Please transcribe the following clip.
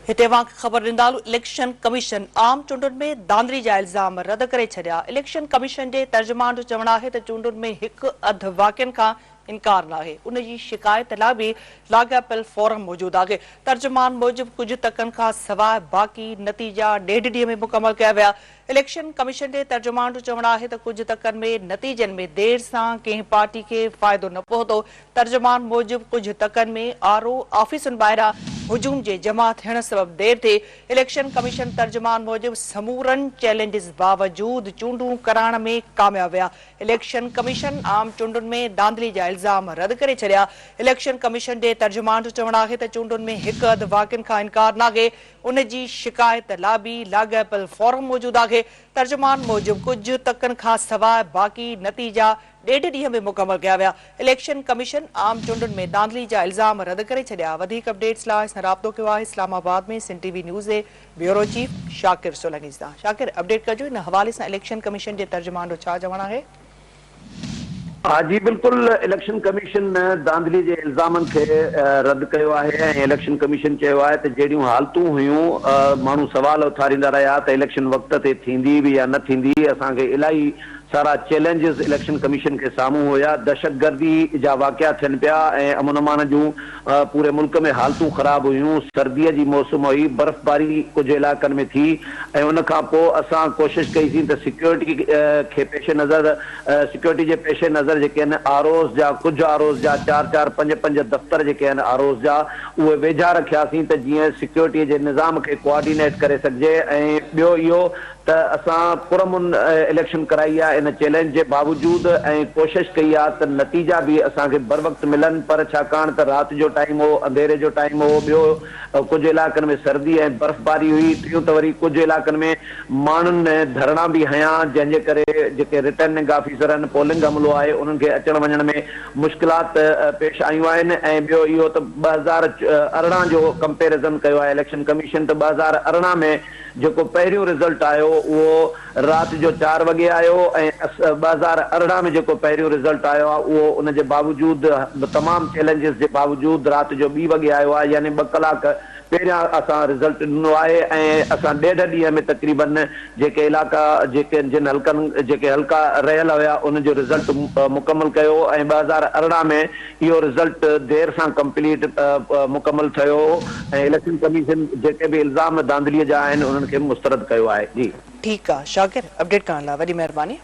هتي اوهان کي خبر ڏيندا هلون اليڪشن ڪميشن عام چونڊن ۾ ڌانڌلي جا الزام رد ڪري ڇڏيا. اليڪشن ڪميشن جي ترجمان جو چوڻ آهي ته چونڊن ۾ هڪ اڌ واقعن کان انڪار ناهي، ان جي شڪايت لاء به لاڳاپيل فورم موجود آهي. ترجمان موجب ڪجهه تڪن کان سواء باقي نتيجا ڏيڍ ڏينهن ۾ مڪمل ڪيا ويا. اليڪشن ڪميشن جي ترجمان جو چوڻ آهي ته ڪجهه تڪن ۾ نتيجن ۾ دير سان ڪنهن پارٽي کي فائدو نه پهتو، ترجمان موجب ڪجهه تڪن ۾ آر او آفيسن ٻاهران هجوم جي جمع ٿيڻ سبب دير ٿي، اليڪشن ڪميشن ترجمان موجب سمورن چئلينجز باوجود چونڊون ڪرائڻ ۾ ڪامياب ويا، اليڪشن ڪميشن عام چونڊن ۾ ڌانڌلي جا الزام رد ڪري ڇڏيا، اليڪشن ڪميشن جي ترجمان جو چوڻ آهي ته چونڊن ۾ هڪ اڌ واقعن کان انڪار ناهي، ان جي شڪايت لاء به لاڳاپيل فورم موجود آهي، ترجمان موجب ڪجهه تڪن کان سواء باقي نتيجا ڏيڍ ڏينهن ۾ مڪمل ڪيا ويا، اليڪشن ڪميشن عام چونڊن ۾ ڌانڌلي جا الزام رد ڪري ڇڏيا، وڌيڪ اپڊيٽس لاء اسان رابطو ڪيو آهي اسلام آباد ۾ سنڌ ٽي وي نيوز جي بيورو چيف شاڪر سولنگي سان، شاڪر اپڊيٽ ڪجو ان حوالي سان اليڪشن ڪميشن جي ترجمان جو ڇا چوڻ آهي؟ ها جي بلڪل اليڪشن ڪميشن ڌانڌلي جي الزامن کي رد ڪيو آهي ۽ اليڪشن ڪميشن چيو آهي ته جهڙيون حالتون هيون ماڻهو سوال اٿاريندا رهيا ته اليڪشن وقت تي ٿيندي به يا نه ٿيندي اسان کي الاهي سارا چئلينجز اليڪشن ڪميشن کي سامهون هيا دهشتگردي جا واقعا ٿين پيا ۽ امن امان جون پوري ملڪ ۾ حالتون خراب هيون، سرديء جي موسم هئي، برفباري ڪجهه علائقن ۾ ٿي ۽ ان کان پوء اسان ڪوشش ڪئي سين ته سيڪيورٽي کي پيش نظر سيڪيورٽي جي پيش نظر جيڪي آهن آر اوز جا ڪجهه آر اوز جا چار چار پنج پنج دفتر جيڪي آهن آر اوز جا اهي ويجها رکياسين ته جيئن سيڪيورٽي جي نظام کي ڪوآرڊينيٽ ڪري سگهجي ۽ ٻيو اهو ته اسان پرامن اليڪشن ڪرائي آ ان چئلينج جي باوجود ۽ ڪوشش ڪئي آ ته نتيجا به اسان کي بروقت ملن پر ڇاڪاڻ ته رات جو ٽائيم هو انڌيري جو ٽائيم هو ٻيو ڪجهه علائقن ۾ سردي ۽ برفباري هئي ٽيون ته وري ڪجهه علائقن ۾ ماڻهن ڌرڻا به هنيا جنهن جي ڪري جيڪي رٽرننگ آفيسر آهن پولنگ عملو آهي انهن کي اچڻ وڃڻ ۾ مشڪلات پيش آيون آهن ۽ ٻيو اهو ته 2018 جو ڪمپيرزن ڪيو آهي اليڪشن ڪميشن ته 2018 ۾ جيڪو پهريون رزلٽ آيو اهو رات جو چار وڳي آيو ۽ 2018 ۾ جيڪو پهريون رزلٽ آيو آهي اهو ان جي باوجود تمام چئلينجز جي باوجود رات جو ٻي وڳي آيو آهي يعني ٻه ڪلاڪ پهريان اسان رزلٽ ڏنو آهي ۽ اسان ڏيڍ ڏينهن ۾ تقريبن جيڪي علائقا جيڪي جن حلقن جيڪي حلقا رهيل هيا انهن جو رزلٽ مڪمل ڪيو ۽ 2018 ۾ اهو رزلٽ دير سان ڪمپليٽ مڪمل ٿيو هو ۽ اليڪشن ڪميشن جيڪي به الزام ڌانڌلي جا آهن انهن کي مسترد ڪيو آهي جي. ٺيڪ آ شاڪر اپڊيٽ ڪرڻ لاء وڏي مهرباني.